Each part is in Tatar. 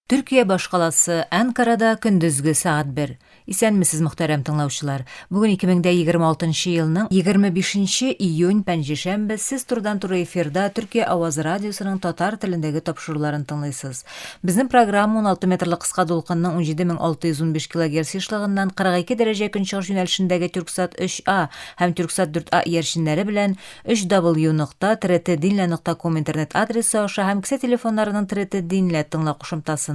Төркия башкаласы Әнкарада көндезге сәгать бер. Исәнмесез, мөхтәрәм тыңлаучылар. Бүген 2026 елның 25 июнь, пәнҗешәмбе, сез турыдан-туры эфирда Төркия авазы радиосының татар телендәге тапшыруларын тыңлыйсыз. Безнең программа 16 метрлы кыска дулкынның 17615 килогерц ешлыгыннан 42 дәрәҗә көнчыгыш юнәлешендәге Тюрксат 3А һәм Тюрксат 4А иярченнәре белән 3w нокта trtdinle нокта ком интернет адресы аша һәм кесә телефоннарының TRT Dinle тыңла кушымтасыннан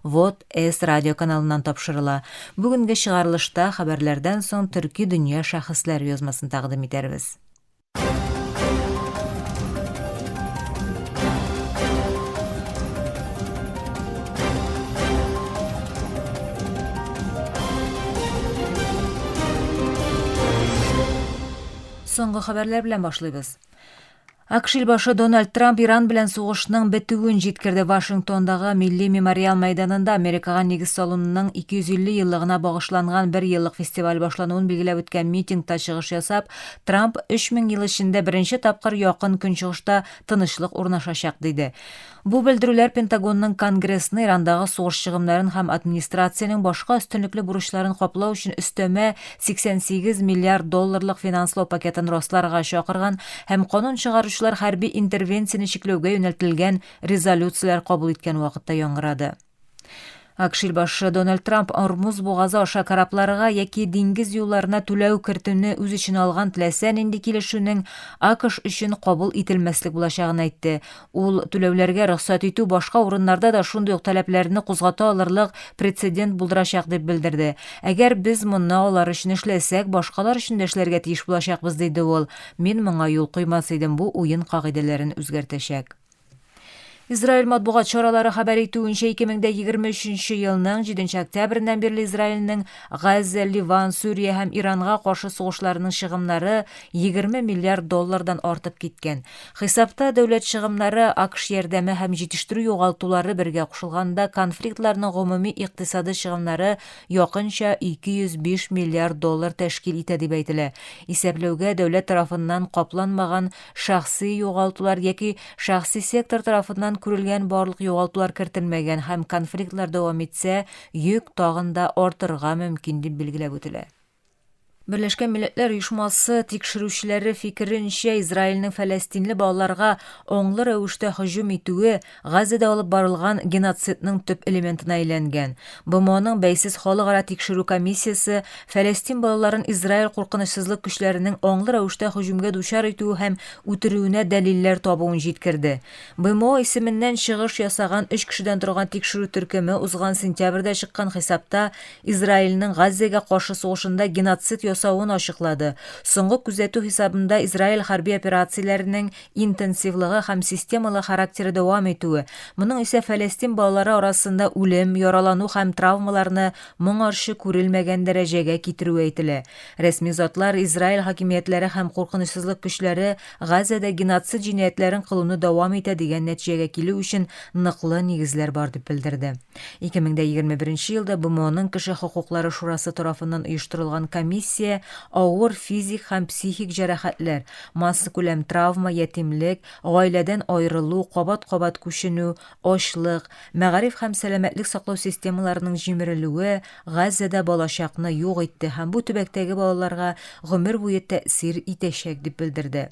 Вот С радио каналыннан тапшырыла. Бүгенге чыгарылышта хәбәрләрдән соң Төрки дөнья шәхесләре язмасын тәкъдим итәрбез. Соңгы хәбәрләр белән башлыйбыз. АКШ илбашы Дональд Трамп Иран белән сугышның бетүен җиткерде. Вашингтондагы Милли мемориал мәйданында Америкага нигез салынуның 250 еллыгына багышланган бер еллык фестиваль башлануын билгеләп үткән митингта чыгыш ясап, Трамп 3000 ел эчендә беренче тапкыр Якын Көнчыгышта тынычлык урнашачак, диде. Бу белдерүләр Пентагонның Конгрессны Ирандагы сугыш чыгымнарын һәм администрациянең башка өстенлекле бурычларын каплау өчен өстәмә 88 миллиард долларлык финанслау пакетын расларга чакырган һәм канун чыгаручылар хәрби интервенцияне чикләүгә юнәлтелгән резолюцияләр кабул иткән вакытта яңгырады. АКШ илбашы Дональд Трамп Ормуз бугазы аша корабларга яки диңгез юлларына түләү кертүне үз эченә алган теләсә нинди килешүнең АКШ өчен кабул ителмәслек булачагын әйтте. Ул түләүләргә рөхсәт итү башка урыннарда да шундый ук таләпләрне кузгата алырлык прецедент булдырачак дип белдерде. Әгәр без моны алар өчен эшләсәк, башкалар өчен дә эшләргә тиеш булачакбыз, диде ул. Мин моңа юл куймас идем, бу уен кагыйдәләрен үзгәртәчәк. Израиль матбугат чаралары хәбәр итүенчә, 2023 елның 7 октябреннән бирле Израильнең Газа, Ливан, Сүрия һәм Иранга каршы сугышларының чыгымнары 20 миллиард доллардан артып киткән. Хисапта дәүләт чыгымнары, АКШ ярдәме һәм җитештерү югалтулары бергә кушылганда конфликтларның гомуми икътисады чыгымнары якынча 205 миллиард доллар тәшкил итә дип әйтелә. Исәпләүгә дәүләт тарафыннан капланмаган шәхси югалтулар яки шәхси сектор тарафыннан күрелгән барлык югалтулар кертелмәгән һәм конфликтлар дәвам итсә, йөк тагын да артырга мөмкин, дип билгеләп үтелә. Берләшкән Милләтләр Оешмасы тикшерүчеләре фикеренчә, Израильнең фәләстинле балаларга аңлы рәвештә һөҗүм итүе Газада алып барылган геноцидның төп элементына әйләнгән. БМОның бәйсез халыкара тикшерү комиссиясе Фәләстин балаларын Израиль куркынычсызлык көчләренең аңлы рәвештә һөҗүмгә дучар итүе һәм үтерүенә дәлилләр табуын җиткерде. БМО исеменнән чыгыш ясаган өч кешедән торган тикшерү төркеме узган сентябрьдә чыккан хисапта Израильнең Газзәгә каршы сугышында геноцид ясавын ачыклады. Соңгы күзәтү хисабында Израиль хәрби операцияләренең интенсивлыгы һәм системалы характеры дәвам итүе, моның исә фәләстин балалары арасында үлем, яралану һәм травмаларны моңарчы күрелмәгән дәрәҗәгә китерүе әйтелә. Рәсми затлар Израиль хакимиятләре һәм куркынычсызлык көчләре Газада геноцид җинаятьләрен кылуны дәвам итә дигән нәтиҗәгә килү өчен ныклы нигезләр бар дип белдерде. 2021 елда БМОның Кеше хокуклары шурасы тарафыннан оештырылган комиссия авыр физик һәм психик җәрәхәтләр, массакүләм травма, ятимлек, гаиләдән аерылу, кабат-кабат күченү, ачлык, мәгариф һәм сәламәтлек саклау системаларының җимерелүе Газзәдә балачакны юк итте һәм бу төбәктәге балаларга гомер буе тәэсир итәчәк, дип белдерде.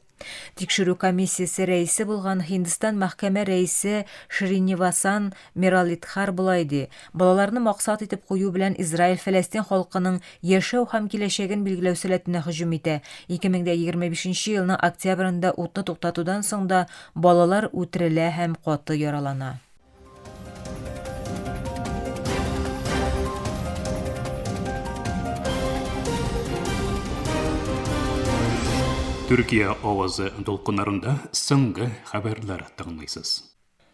Тикшерү комиссиясе рәисе булган Һиндстан мәхкәмә рәисе Шринивасан Миралитхар болай ди, Балаларны максат итеп кую белән Израиль фәләстин халкының яшәү һәм киләчәген билгеләү сәләтенә һөҗүм итә. 2025 елның октябрендә утны туктатудан соң да балалар үтерелә һәм каты яралана. Төркия авазы дулкыннарында соңгы хәбәрләр тыңлыйсыз.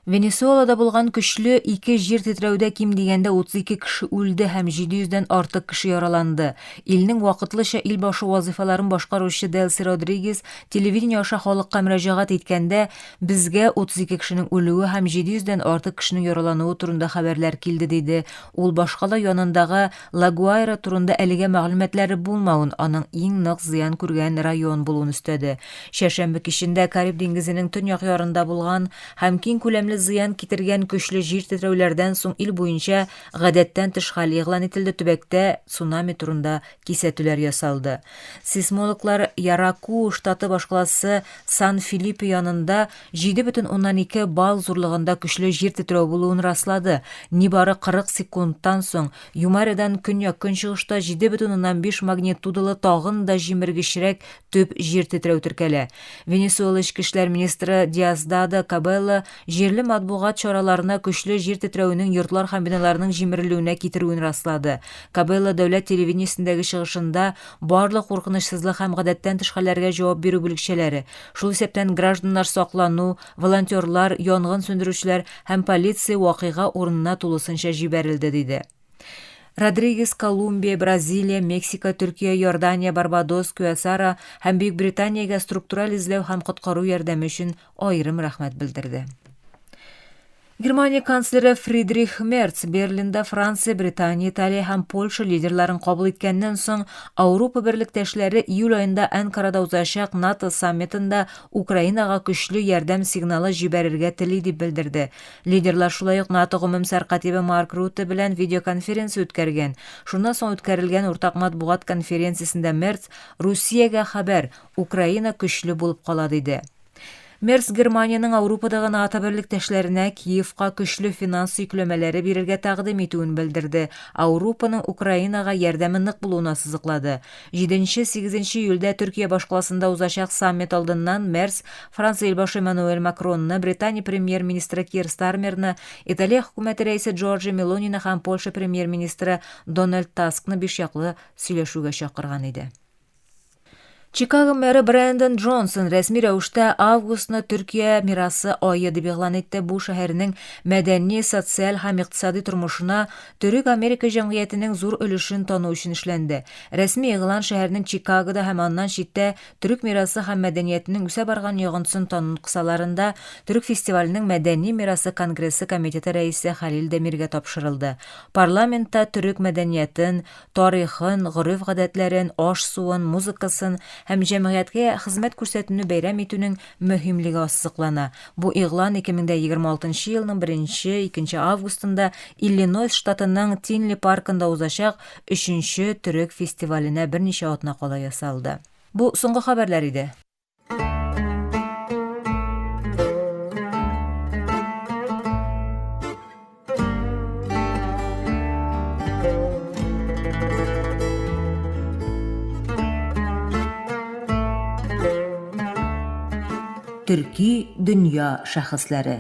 Венесуэлада булган көчле ике җир тетрәүдә ким дигәндә 32 кеше үлде һәм 700 дән артык кеше яраланды. Илнең вакытлыча ил башы вазыйфаларын башкаручы Делси Родригес телевидение аша халыкка мөрәҗәгать иткәндә, Безгә 32 кешенең үлүе һәм 700 дән артык кешенең яралануы турында хәбәрләр килде, диде. Ул башкала янындагы Ла-Гуайра турында әлегә мәгълүматлары булмавын, аның иң нык зыян күргән район булуын өстәде. Чәршәмбе кичендә Кариб диңгезенең төньяк ярында булган һәм киң күләмле зыян китергән көчле җир тетрәүләрдән соң ил буенча гадәттән тыш хәл игълан ителде, төбәктә цунами турында кисәтүләр ясалды. Сейсмологлар Яраку штаты башкаласы Сан-Филиппе янында 7,2 балл зурлыгында көчле җир тетрәү булуын раслады. Нибары 40 секундтан соң Юмаредан көньяк-көнчыгышта 7,5 магнитудалы тагын да җимергечрәк төп җир тетрәү теркәлә. Венесуэла эчке эшләр министры Диосдадо Кабелло җирле матбугат чараларына көчле җир тетрәүнең йортлар һәм биналарның җимерелүенә китерүен раслады. Кабелло дәүләт телевидениесендәге чыгышында барлык куркынычсызлык һәм гадәттән тыш хәлләргә җавап бирү бүлекчәләре, шул исәптән гражданнар саклану, волонтерлар, янгын сүндерүчеләр һәм полиция вакыйга урынына тулысынча җибәрелде, диде. Родригес Колумбия, Бразилия, Мексика, Төркия, Иордания, Барбадос, Кюасара һәм Бөекбританиягә структураль эзләү һәм коткару ярдәме өчен аерым рәхмәт белдерде. Германия канцлеры Фридрих Мерц Берлинда Франция, Британия, Италия һәм Польша лидерларын кабул иткәннән соң, Ауропа берлектәшләре июль аенда Әнкарада узачак НАТО саммитында Украинага көчле ярдәм сигналы җибәрергә тели дип белдерде. Лидерлар шулай ук НАТО гомум сәркатибе Марк Рутте белән видеоконференция үткәргән. Шуннан соң үткәрелгән уртак матбугат конференциясендә Мерц Русиягә хәбәр, Украина көчле булып кала диде. Мерц Германиянең Аурупадагы НАТО берлектәшләренә Киевка көчле финанс йөкләмәләре бирергә тәкъдим итүен белдерде, Аурупаның Украинага ярдәме нык булуын ассызыклады. Җиденче-сигезенче июльдә Төркия башкаласында узачак саммит алдыннан Мерц Франция илбашы Эммануэль Макронны, Британия премьер-министры Кир Стармерны, Италия хөкүмәте рәисе Джорджи Мелонины һәм Польша премьер-министры Дональд Таскны бишьяклы сөйләшүгә чакырган иде. Чикаго мэры Брэндон Джонсон рәсми рәвештә августны Төркия мирасы ае дип игълан итте. Бу шәһәрнең мәдәни, социаль һәм икътисади тормышына Төрек Америка җәмгыятенең зур өлешен тану өчен эшләнде. Рәсми игълан шәһәрнең Чикагода һәм аннан читтә төрек мирасы һәм мәдәниятенең үсә барган йогынтысын тану кысаларында Төрек фестиваленең мәдәни мирасы конгрессы комитеты рәисе Хәлил Демиргә тапшырылды. Парламентта төрек мәдәниятен, тарихын, гореф-гадәтләрен, аш-суын, музыкасын һәм җәмгыятькә хезмәт күрсәтүне бәйрәм итүнең мөһимлеге ассызыклана. Бу игълан 2026 нчы елның беренче, икенче августында Иллинойс штатының Тинли паркында узачак өченче төрек фестиваленә берничә атна кала ясалды. Бу соңгы хәбәрләр иде. Төрки дөнья шәхесләре.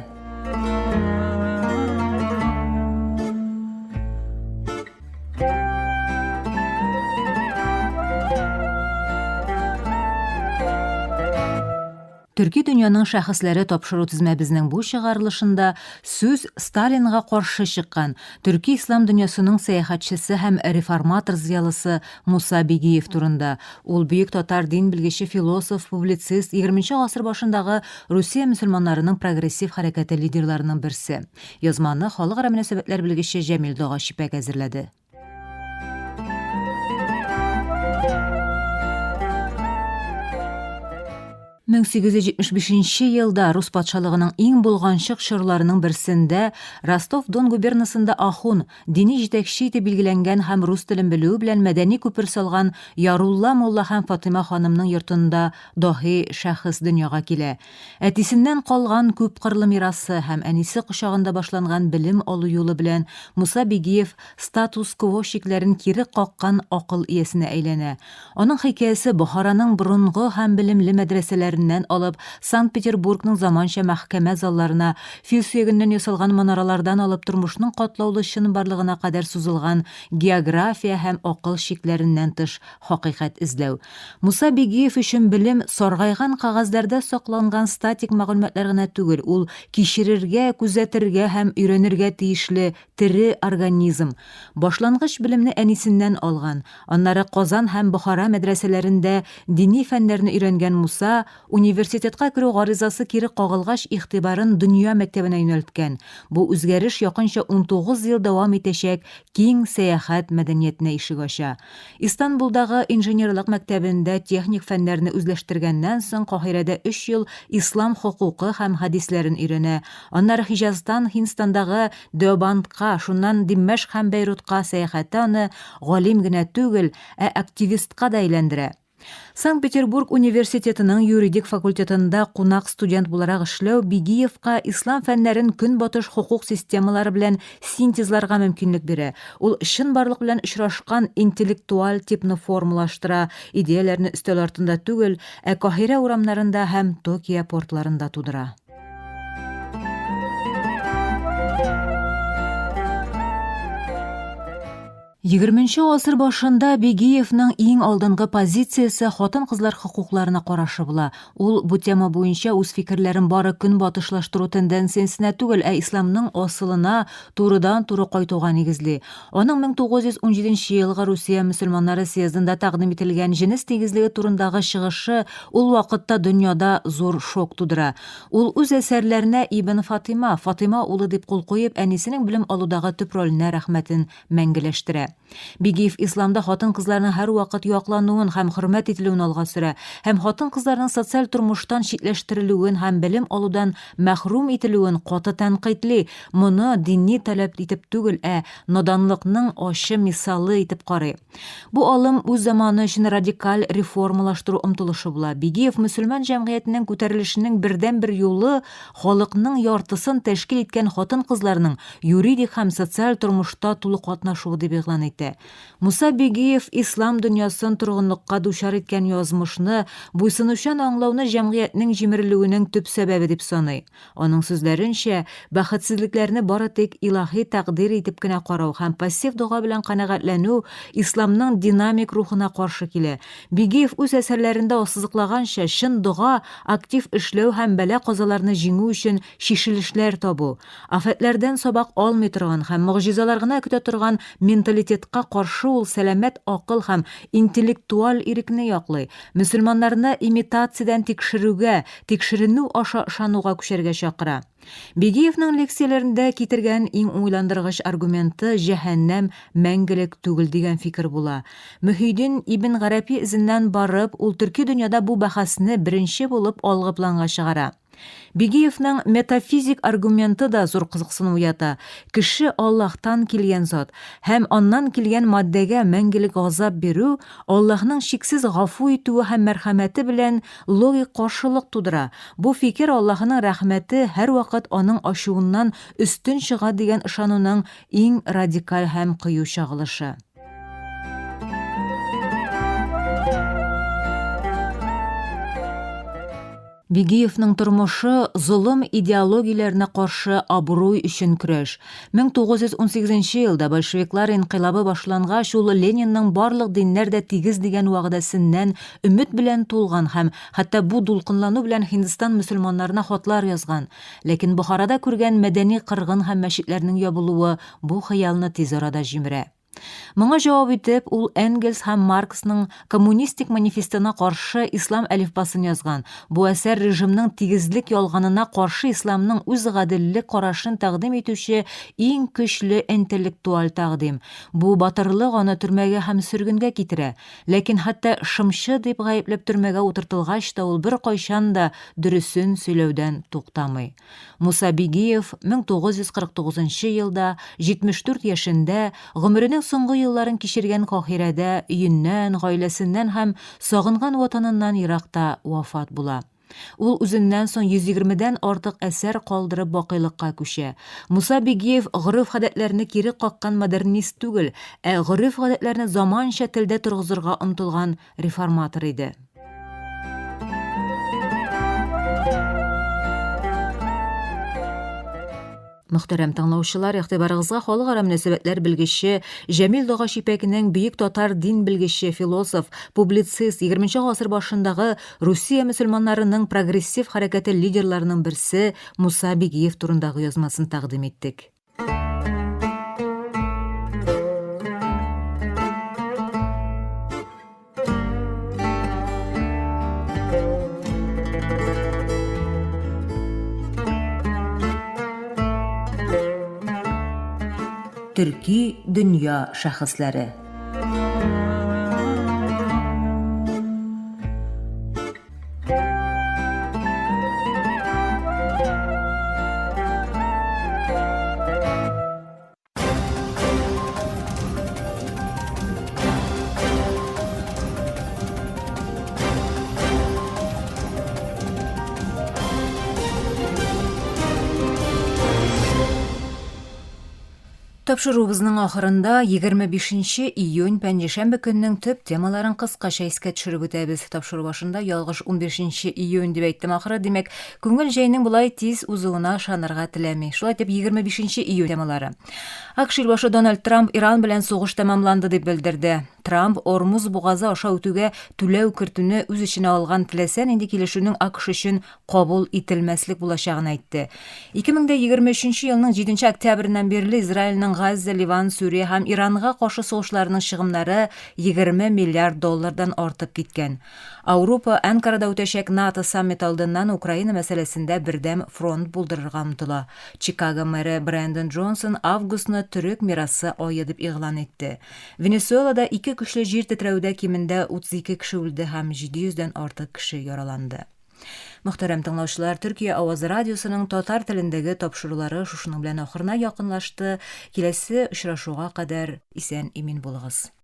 Төрки дөньяның шәхесләре тапшыру тезмәбезнең бу чыгарылышында сүз Сталинга каршы чыккан төрки ислам дөньясының сәяхәтчесе һәм реформатор зыялысы Муса Бигиев турында. Ул бөек татар дин белгече, философ, публицист, егерменче гасыр башындагы Русия мөселманнарының прогрессив хәрәкәте лидерларының берсе. Язманы халыкара мөнәсәбәтләр белгече Җәмил Догачипәк әзерләде. 1875 елда Рус патшалыгының иң болганчык чорларының берсендә Ростов-Дон губернасында ахун, дини җитәкче итеп билгеләнгән һәм рус телен белүе белән мәдәни күпер салган Ярулла мулла һәм Фатыйма ханымның йортында даһи шәхес дөньяга килә. Әтисеннән калган күпкырлы мирасы һәм әнисе кочагында башланган белем алу юлы белән Муса Бигиев статус-кво чикләрен кире каккан акыл иясенә әйләнә. Аның хикәясе Бохараның борынгы һәм белемле мәдрәсәләреннән алып Санкт-Петербургның заманча мәхкәмә залларына, фил сөягеннән ясалган манаралардан алып тормышның катлаулы чынбарлыгына кадәр сузылган география һәм акыл чикләреннән тыш хакыйкать эзләү. Муса Бигиев өчен белем саргайган кәгазьләрдә сакланган статик мәгълүматлар гына түгел, ул кичерергә, күзәтергә һәм өйрәнергә тиешле тере организм. Башлангыч белемне әнисеннән алган, аннары Казан һәм Бохара мәдрәсәләрендә дини фәннәрне өйрәнгән Муса, университетка керү гаризасы кире кагылгач, игътибарын дөнья мәктәбенә юнәлткән. Бу үзгәреш якынча 19 ел дәвам итәчәк киң сәяхәт мәдәниятенә ишек ача. Истанбулдагы инженерлык мәктәбендә техник фәннәрне үзләштергәннән соң Каһирәдә өч ел ислам хокукы һәм хәдисләрен өйрәнә. Аннары Хиҗаздан Һиндстандагы Деобандка, шуннан Диммәшк һәм Бәйрутка сәяхәте аны галим генә түгел, ә активистка да әйләндерә. Санкт-Петербург университетының юридик факультетында кунак студент буларак эшләү Бигиевка ислам фәннәрен көнбатыш хокук системалары белән синтезларга мөмкинлек бирә. Ул чынбарлык белән очрашкан интеллектуаль типны формалаштыра, идеяләрне өстәл артында түгел, ә Каһирә урамнарында һәм Токио портларында тудыра. Егерменче гасыр башында Бигиевның иң алдынгы позициясе хатын-кызлар хокукларына карашы була. Ул бу тема буенча үз фикерләрен бары көнбатышлаштыру тенденциясенә түгел, ә исламның асылына турыдан-туры кайтуга нигезли. Аның 1917 елгы Русия мөселманнары съездында тәкъдим ителгән җенес тигезлеге турындагы чыгышы ул вакытта дөньяда зур шок тудыра. Ул үз әсәрләренә Ибн Фатыйма, Фатыйма улы дип кул куеп, әнисенең белем алудагы төп роленә рәхмәтен мәңгеләштерә. Бигиев исламда хатын-кызларның һәрвакыт яклануын һәм хөрмәт ителүен алга сөрә һәм хатын-кызларның социаль тормыштан читләштерелүен һәм белем алудан мәхрүм ителүен каты тәнкыйтьли, моны дини таләп итеп түгел, ә наданлыкның ачы мисалы итеп карый. Бу алым үз заманы өчен радикаль реформалаштыру омтылышы була. Бигиев мөселман җәмгыятенең күтәрелешенең бердәнбер юлы халыкның яртысын тәшкил иткән хатын-кызларның юридик һәм социаль тормышта тулы катнашуы дип игълан итә. Муса Бигиев ислам дөньясын торгынлыкка дучар иткән язмышны, буйсынучан аңлауны җәмгыятьнең җимерелүенең төп сәбәбе дип саный. Аның сүзләренчә, бәхетсезлекләрне бары тик илаһи тәкъдир итеп кенә карау һәм пассив дога белән канәгатьләнү исламның динамик рухына каршы килә. Бигиев үз әсәрләрендә ассызыклаганча, чын дога, актив эшләү һәм бәла-казаларны җиңү өчен чишелешләр табу. Афәтләрдән сабак алмый торган һәм могҗизалар гына көтә торган менталитетка каршы ул сәламәт акыл һәм интеллектуаль ирекне яклый, мөселманнарны имитациядән тикшерүгә, тикшеренү аша ышануга күчәргә чакыра. Бигиевның лекцияләрендә китергән иң уйландыргыч аргументы җәһәннәм мәңгелек түгел дигән фикер була. Мөһидин ибн Гарәпи эзеннән барып, ул төрки дөньяда бу бәхәсне беренче булып алгы планга чыгара. Бигиевның метафизик аргументы да зур кызыксыну уята, кеше Аллаһтан килгән зат, һәм аннан килгән матдәгә мәңгелек газап бирү Аллаһның чиксез гафу итүе һәм мәрхәмәте белән логик каршылык тудыра. Бу фикер Аллаһының рәхмәте һәрвакыт аның ачуыннан өстен чыга дигән ышануның иң радикаль һәм кыю чагылышы. Бигиевның тормышы золым идеологияләренә каршы абруй өчен көрәш. 1918 елда большевиклар инкыйлабы башлангач, ул Ленинның барлык диннәр дә тигез дигән вәгъдәсеннән өмет белән тулган һәм хәтта бу дулкынлану белән Һиндстан мөселманнарына хатлар язган. Ләкин Бохарада күргән мәдәни кыргын һәм мәчетләрнең ябылуы бу хыялны тиз арада җимерә. Моңа җавап итеп, ул Энгельс һәм Марксның Коммунистик манифестына каршы ислам әлифбасын язган. Бу әсәр режимның тигезлек ялганына каршы исламның үз гаделлек карашын тәкъдим итүче иң көчле интеллектуаль тәкъдим. Бу батырлык аны төрмәгә һәм сөргенгә китерә. Ләкин хәтта шымчы дип гаепләп төрмәгә утыртылгач та ул беркайчан да дөресен сөйләүдән туктамый. Муса Бигиев 1949 нчы елда, 74 яшендә, гомеренең соңгы елларын кичергән Каһирәдә өеннән, гаиләсеннән һәм сагынган ватаныннан еракта вафат була. Ул үзеннән соң 120 дән артык әсәр калдырып бакыйлыкка күчә. Муса Бигиев гореф-гадәтләрне кире каккан модернист түгел, ә гореф-гадәтләрне заманча телдә торгызырга омтылган реформатор иде. Мөхтәрәм тыңлаучылар, игътибарыгызга халыкара мөнәсәбәтләр белгече Җәмил Дагач Ипәкнең бөек татар дин белгече, философ, публицист, 20 гасыр башындагы Русия мөселманнарының прогрессив хәрәкәте лидерларының берсе Муса Бигиев турындагы язмасын тәкъдим иттек. Төрки дөнья шәхесләре. Тапшыруыбызның ахырында 25 июнь пәнҗешәмбе көннең төп темаларын кыскача искә төшереп үтәбез. Тапшыру башында ялгыш 15 июнь дип әйттем ахыры, димәк, күңел җәйнең болай тиз узуына ышанырга теләми. Шулай итеп, 25 июнь темалары. АКШ илбашы Дональд Трамп Иран белән сугыш тәмамланды дип белдерде. Трамп Ормуз бугазы аша үтүгә түләү кертүне үз эченә алган теләсә нинди килешүнең АКШ өчен кабул ителмәслек булачагын әйтте. 2023 елның 7 октябреннән бирле Израильнең Газзә, Ливан, Сүрия һәм Иранга каршы сугышларының чыгымнары 20 миллиард доллардан артып киткән. Ауропа Әнкарада үтәчәк НАТО саммиты алдыннан Украина мәсьәләсендә бердәм фронт булдырырга омтыла. Чикаго мэры Брэндон Джонсон августны Төрек мирасы ае дип игълан итте. Венесуэлада ике көчле җир тетрәүдә кимендә 32 кеше үлде һәм 700 дән артык кеше яраланды. Мөхтәрәм тыңлаучылар, Төркия авазы радиосының татар телендәге тапшырулары шушының белән ахырына якынлашты. Киләсе очрашуга кадәр исән-имин булыгыз.